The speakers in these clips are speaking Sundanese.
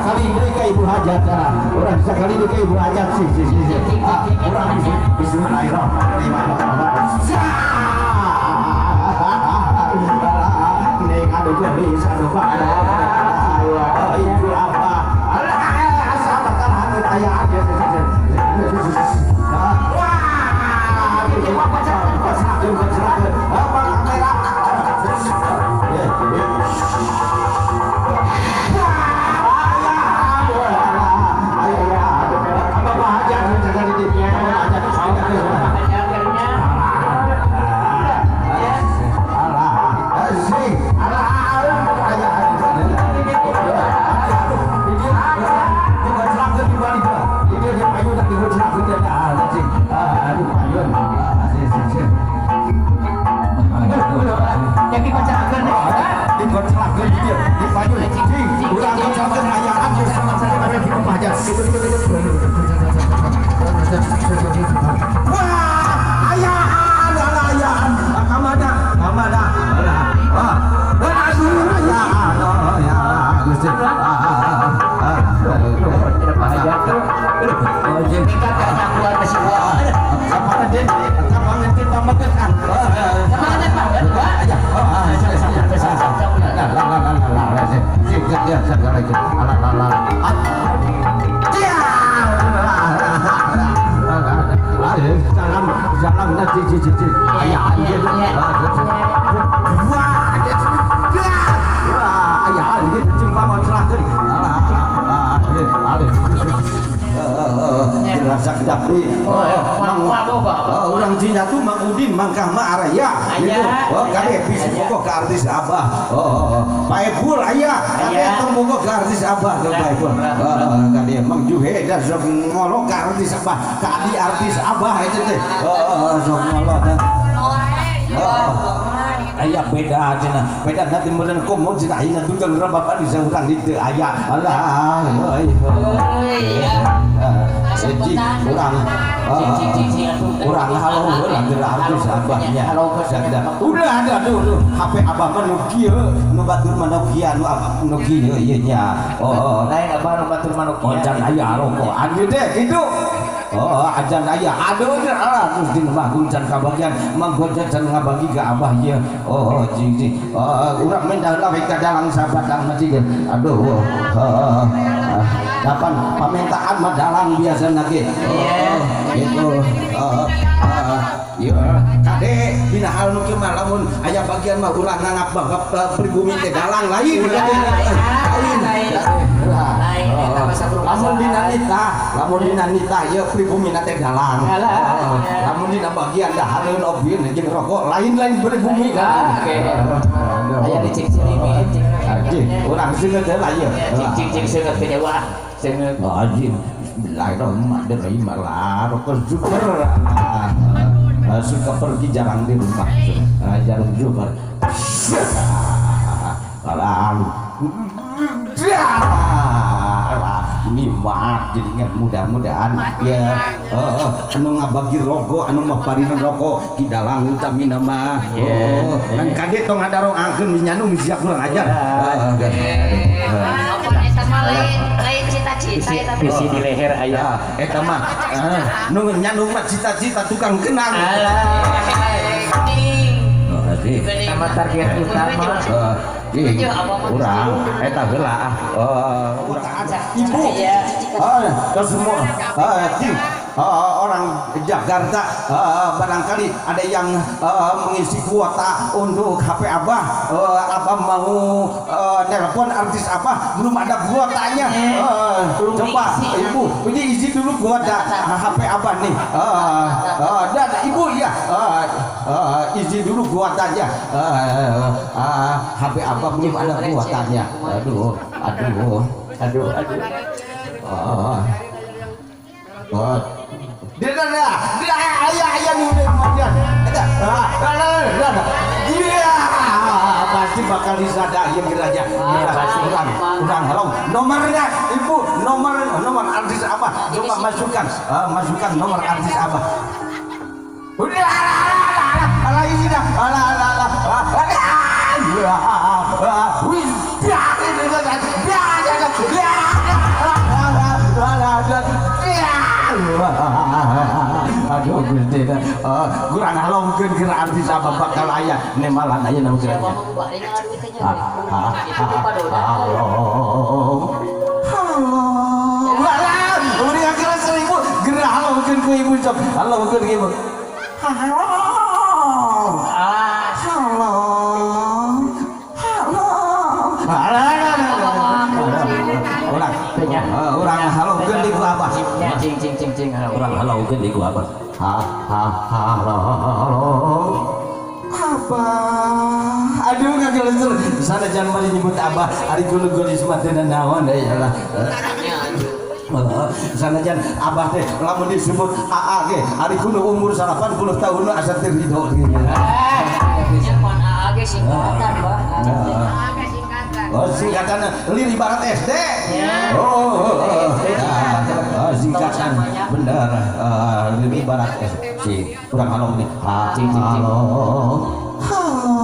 Sakali deui ka Ibu Hajat ah. Urang sakali deui ka Ibu Hajat sih sih sih sih. Ah, urang bismillahirrahmanirrahim. Neng aduh gelis aduh ibu apa? Alah, asa bakal hangat aya aja. Wah, apa kamera? Wah, ayaan, ayaan, kamana, kamana, ah, aduh, ayaan, oh ya, Gusti, orang Cina tuh Mang Udin Mangkah mah araya gitu. Oh, kade bisa bogoh ke artis Abah. Oh, Pak Epul aya, kade tong bogoh ke artis Abah tuh Pak Epul. Kade Mang Juhe da sok ngolok ke artis Abah, ka adi artis Abah itu teh. Oh, sok ngolok. Aya beda cenah. Beda nanti meureun komo cenah ayeuna tukang bapak di saurang dieu aya. Alah, euy. Cing, urang urang halo heula geura artis abahnya. Udah ada tuh HP abah mah nu kieu, nu batur mah Nokia nu nu kieu ieu nya. Oh, lain abah nu batur mah Nokia. Oh, can aya rokokan gede gitu. Oh, ajan aya. Aduh, alah terus di mah can kabagian, Mang Gojet can ngabagi ka abah ieu. Oh, cing cing. Oh, urang mendah heula we ka dalang sabatang mah cing. Aduh. Heeh. Kapan pamintaan mah dalang biasana ge. Oh, gitu. Heeh. Iya, kade dina hal nu kieu mah lamun aya bagian mah urang nganggap bangga pribumi teh dalang lain. Lain. Lain. Lamun dina nitah, lamun dina nitah ieu pribumi teh dalang. Lamun dina bagian dahareun obin jeung rokok lain-lain pribumi kan. Oke. Aya di cing-cing. Anjing, urang seungeut heula ieu. Cing-cing seungeut teh wah. Seungeut. Anjing. Bismillahirrahmanirrahim. Lah, rokok super. Suka pergi jarang di rumah. Jarang super. Alang. Nikmat jadinya mudah-mudahan ya anu ngabagi rokok anu maparina rokok ki dalang utamina mah. Oh, kan kade tong ngadarongangkeun minyanu misia kurang ajar. Eta mah lain lain cita-cita eta mah. Bisi di leher aya. Eta mah nu nyanu mah cita-cita tukang kenang. Alah. Eta mah target utama. Urang eta heula ah. Urang ibu. Ke semua orang Jakarta barangkali ada yang mengisi kuota untuk HP Abah, Abah mau nelpon artis Abah belum ada kuotanya. Coba ibu ini isi dulu kuota HP Abah nih. Dan ibu ya isi dulu kuotanya. HP Abah belum ada kuotanya. Aduh, aduh, aduh, aduh. Oh. Dia dia ayah ayah nih udah kemudian. Dia pasti bakal disadahin kiranya. Pasti kurang kurang halo. Nomornya ibu, nomor nomor artis apa? Coba masukkan, masukkan nomor artis apa? Udah, alah, alah, ini dah, alah, alah, alah, alah, alah, mah. Aduh Gusti. Kurang halongkeun geura artis abah bakal aya nemalan aya nama geura. Siapa mau bari ngaduit teh nya. Itu padoda. Halo. Halo. Walah, udah akhirnya 1000 geura halongkeun ku ibu sok. Halongkeun ku ibu. Halo. Halo. Halo. Urang urang halongkeun di ku abah. Nya cing cing cing cing Urang halongkeun di ku abah. Ha ha halo. Abah. Aduh ngagelencer. Sanajan mah nyebut abah ari kudu geulis mah teu naon deui lah. Sanajan abah teh lamun disebut AA ge ari kudu umur 80 tahun asa teu ridho gitu. Nya pan AA ge singkatan, Bah. AA ge singkatan. Oh, singkatan lili barat SD. Oh, oh, singkatan bener. Lili barat SD. Si kurang halong nih. Halo. Halo.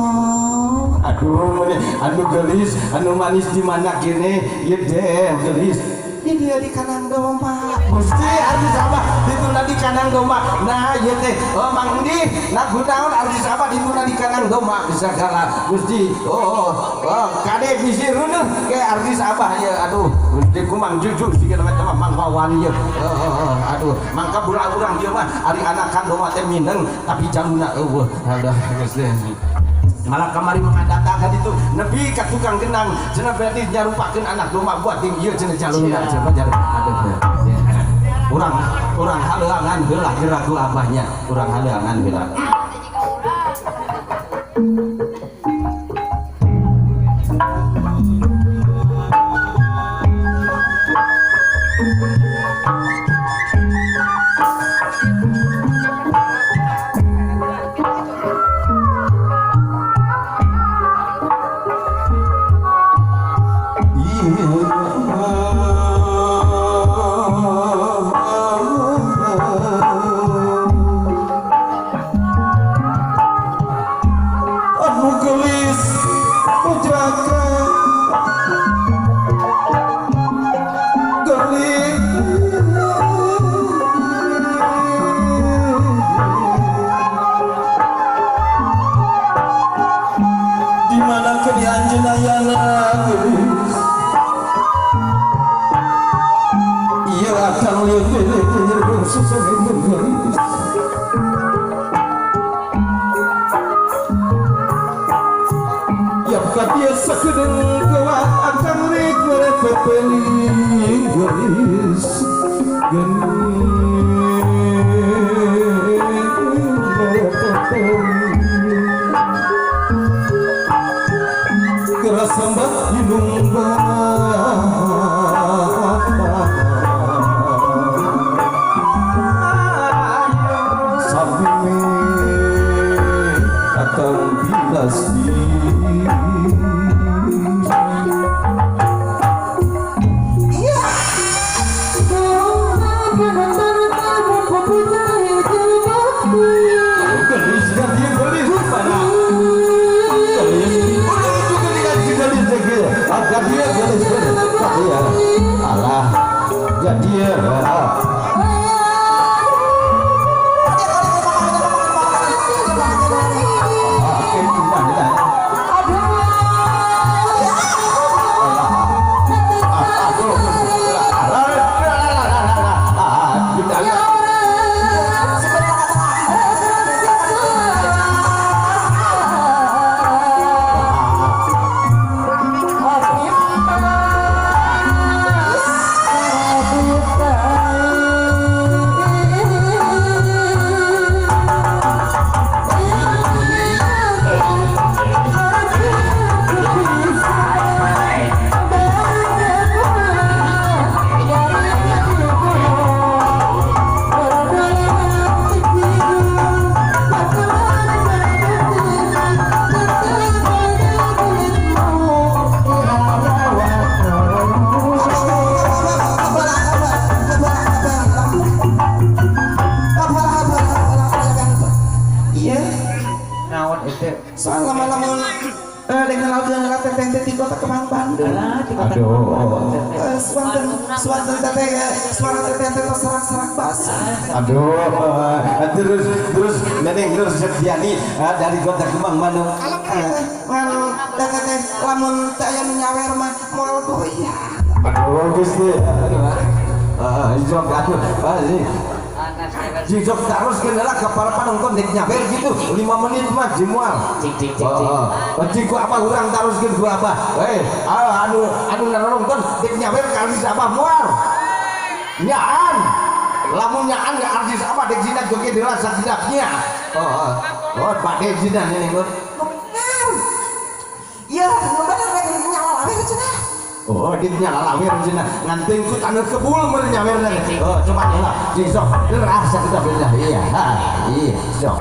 Aduh, aduh gelis, anu manis di mana kini? Ieu deh gelis. Ini dia di kandang domba. Gusti artis abah ditunda di kandang domba. Nah, ieu teh oh Mang Di, nah kunaon artis abah ditunda di kandang domba bisa kalah. Gusti, oh, oh kade bisi runeuh ke artis abah ya aduh. Gusti kumang jujur siga mah Mang Wawan ieu. Oh, aduh, mangka urang ieu mah ari anakan domba teh mineng tapi jaluna eueuh. Aduh, Gusti. Malah kamari mengadakan itu nepi ka tukang genang cenah berarti nyarupakeun anak domba buat ting ieu cenah jaluna cenah jaluna aduh urang urang haleuangan heula geura ku abahnya urang haleuangan heula. Bye. Dengan lagu teteh teh di kota Kemang Bandung. Aduh. Suanten teteh suara teteh teh serak-serak basah. Aduh, terus Neneng Nur Septiani dari kota Kemang Bandung. Ngan teteh teh lamun teh aya nu nyawer mah moal goyang. Aduh Gusti. Jok atuh. Jok terus kenalah ke para penonton dek nyawer gitu 5 menit mah jimual. Cing cing cing cing. Cing ku apa urang taruskeun ku apa. Anu anu nonton dek nyawer ka artis apa moal. Nyaan. Lamun nyaan ka artis apa dek zina joget heula sakedapnya. Oh, Pak Dek zina Neneng Nur. Ya, nu bener rek nyala cenah. Oh, dia nyala lawir cenah. Nganting ku taneuh kebul mun nyawerna. Oh, coba heula. Cing sok. Rasa kita beda. Iya. Iya, sok.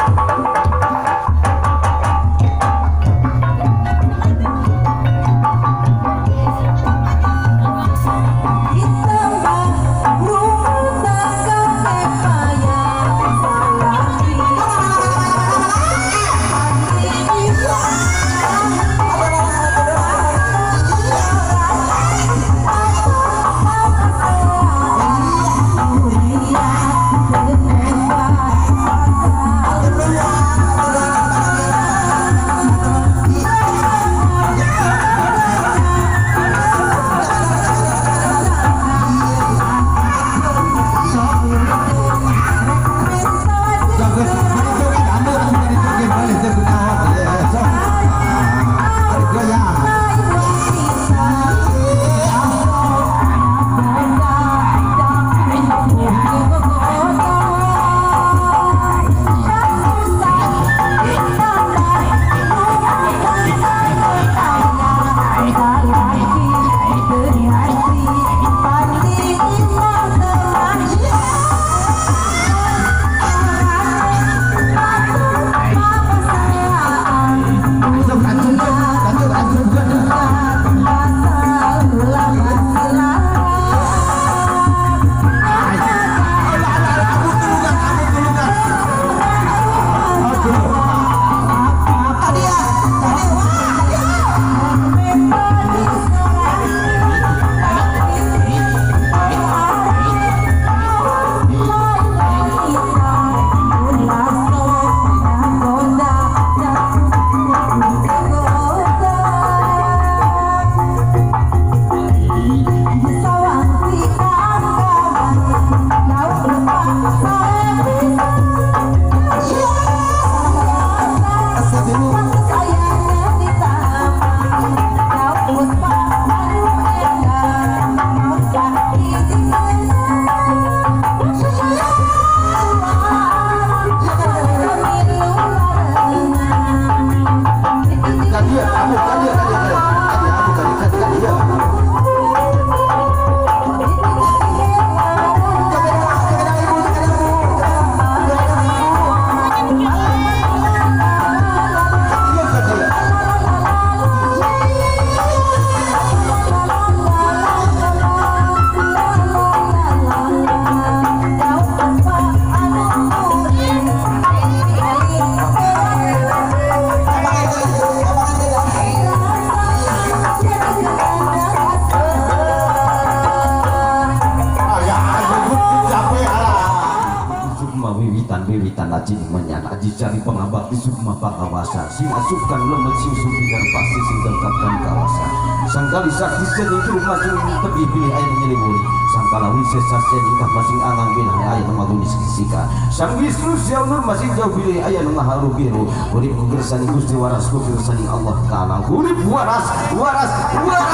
Sing asupkan lemet sing supikan pasti sing lengkapkan kawasan. Sangkali sakti senyum masing tepi pilih air nyeliwuri. Sangkala wisesa senyum masing angan bilih ayah maguni sisika. Sang Wisnu siang nur masing jauh pilih ayah ngaharu biru. Urip ku gersani Gusti waras ku gersani Allah Ta'ala. Urip waras waras waras.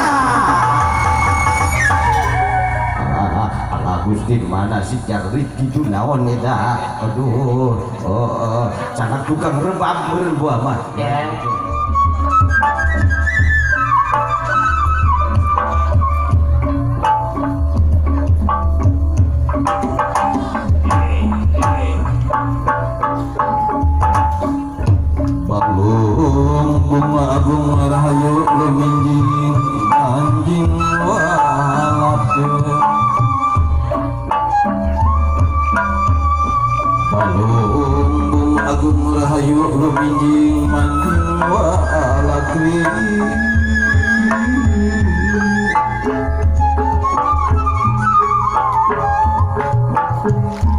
Allah Gusti mana si jarit gitu naon eta. Aduh, oh, sangat tukang rebab meureun buah mah. Ya. Balung bunga agung rahayu luminjing anjing walapkeun. Balung bunga agung rahayu luminjing manjing Walakri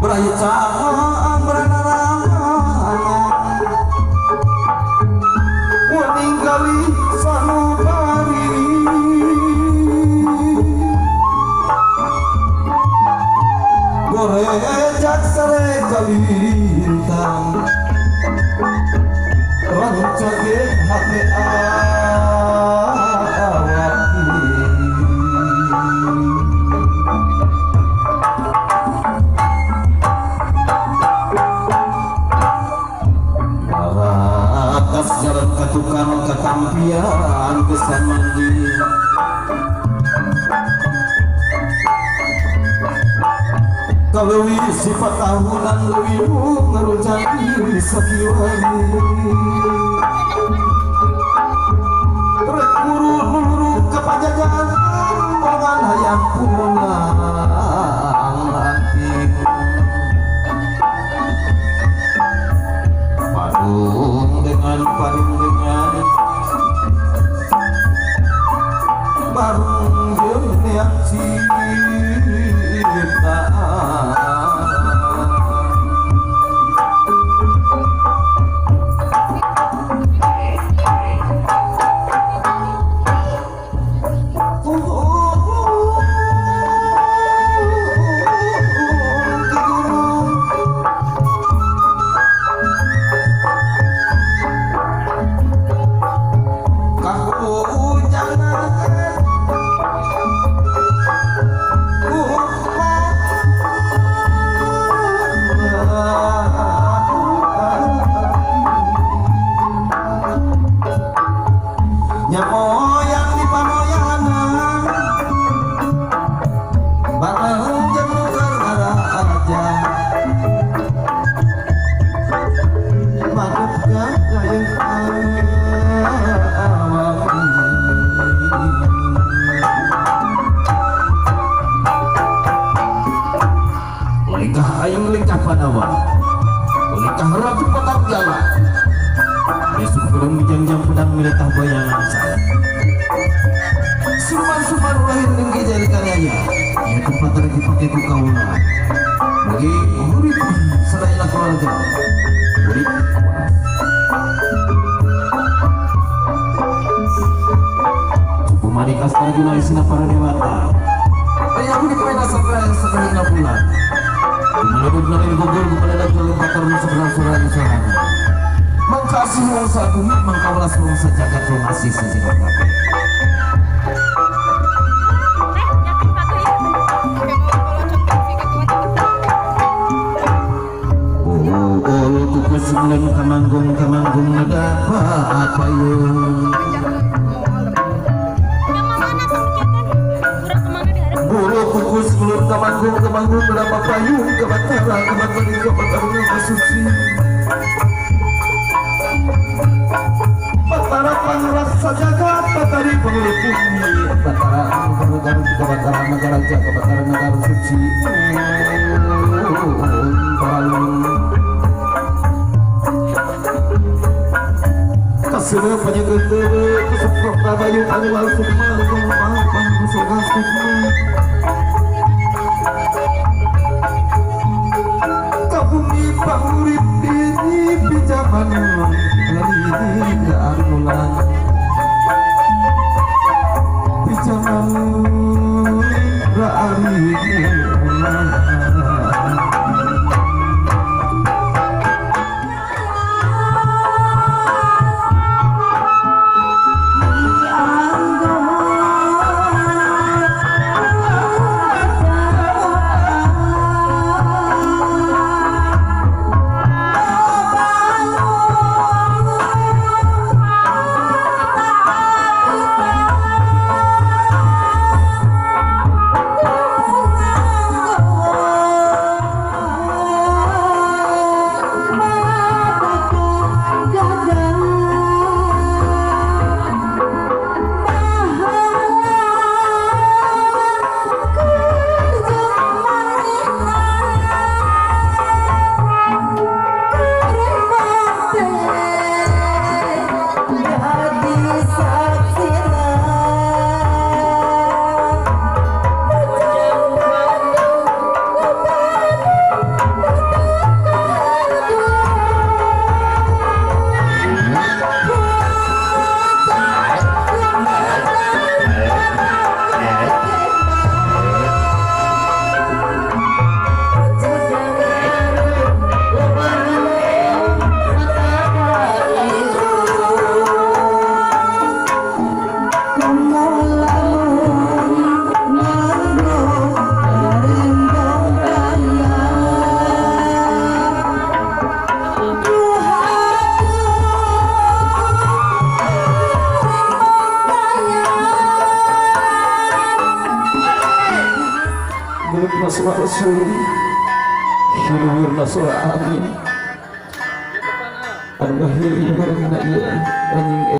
Berayucang beranarangana Wening kali sanubari Gorejak sare kalintang Rancage hati awaki Baratas jalan katukang katampian kesan mandi Kalewi sifat tahunan lewi ngerujak diri sakiwari Rek muru nuru kepajajaran Mangan hayang pulang lanting Padung dengan padung dengan Barung jeung yang cinta Geuleuhna suara seuri, hiluhurna suara angin. Anu ngahiling barengna ieu anjing.